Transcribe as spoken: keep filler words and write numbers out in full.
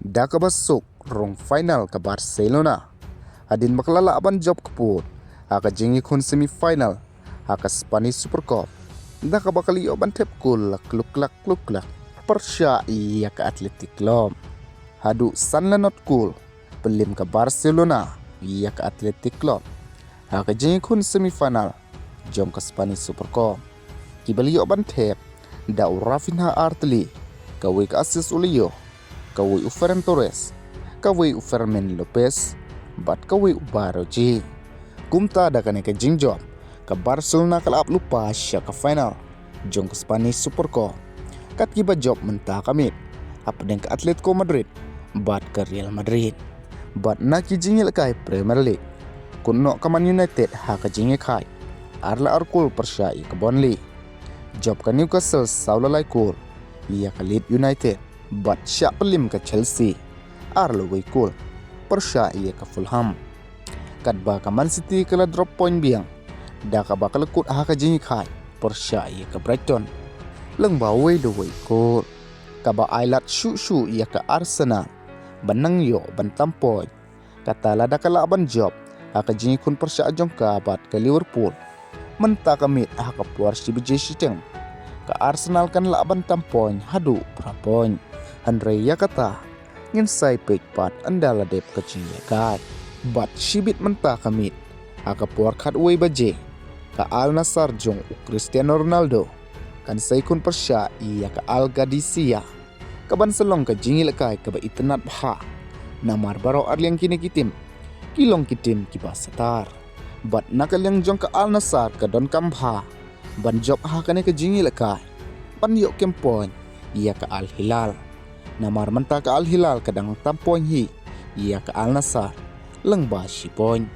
Da kaba suk rung final ka Barcelona hadien ba ka la lah ban jop kput ha ka jingïakhun semi final ha ka Spanish Super Cup, da kaba ka la ïoh ban thep kol la kluk klak kluk klak pyrshah ïa ka Athletic Club. Haduh san la nod kol pynliem ka Barcelona ïa ka Athletic Club ha ka jingïakhun semi final jong ka Spanish Super Cup. Kiba la ïoh ban thep da u Raphinha artylli, kawei ka assist u la ïoh kawei u Ferran Torres, kawei u Fermin Lopez bad kawei u Baroji. Kumta da kane ka jingjop ka Barcelona ka la ap lypa sha ka final jong ka Spanish Super Cup, kat kiba jop mynta ka miet hapdeng ka Atletico Madrid bad ka Real Madrid. Bad na ki jingïalehkai Premier League, kut noh ka Man United ha ka jingïakhai ar la ar kol pyrshah ïa ka Burnley. Jop ka Newcastle saw la lai kol ïa ka Leeds United bad shah pynliem ka Chelsea ar la wei kol pyrshah ïa ka Fulham. Katba ka Man City ka la drop point biang da kaba ka la kut ha ka jingïakhai pyrshah ïa ka Brighton lyngba wei la wei kol, kaba ai lad shuh shuh ïa ka Arsenal ban nang ïoh ban tam point. Kata lada ka lah ban jop ha ka jingïakhun pyrshah jong ka bad ka Liverpool mynta ka miet ha ka por shi baje shiteng, ka Arsenal kan lah ban tam point haduh phra point. Hynrei ïa kata ngin sa ïa peit pat ynda la dep ka jingïalehkai. Bad shibit mynta ka miet ha ka por khatwei baje, ka Al Nassr jong u Cristiano Ronaldo kan sa ïakhun pyrshah ïa ka Al Qadisiyah, kaban sa long ka jingïalehkai kaba itynnad bha. Namar baroh arliang kine ki tim ki long ki tim kiba satar. Bad na ka liang jong ka Al Nassr ka donkam bha ban jop ha kane ka jingïalehkai ban ïoh kem point ïa ka Al Hilal. Namar mynta ka Al Hilal ka dang tam point hi ïa ka Al Nassr lyngba shi point.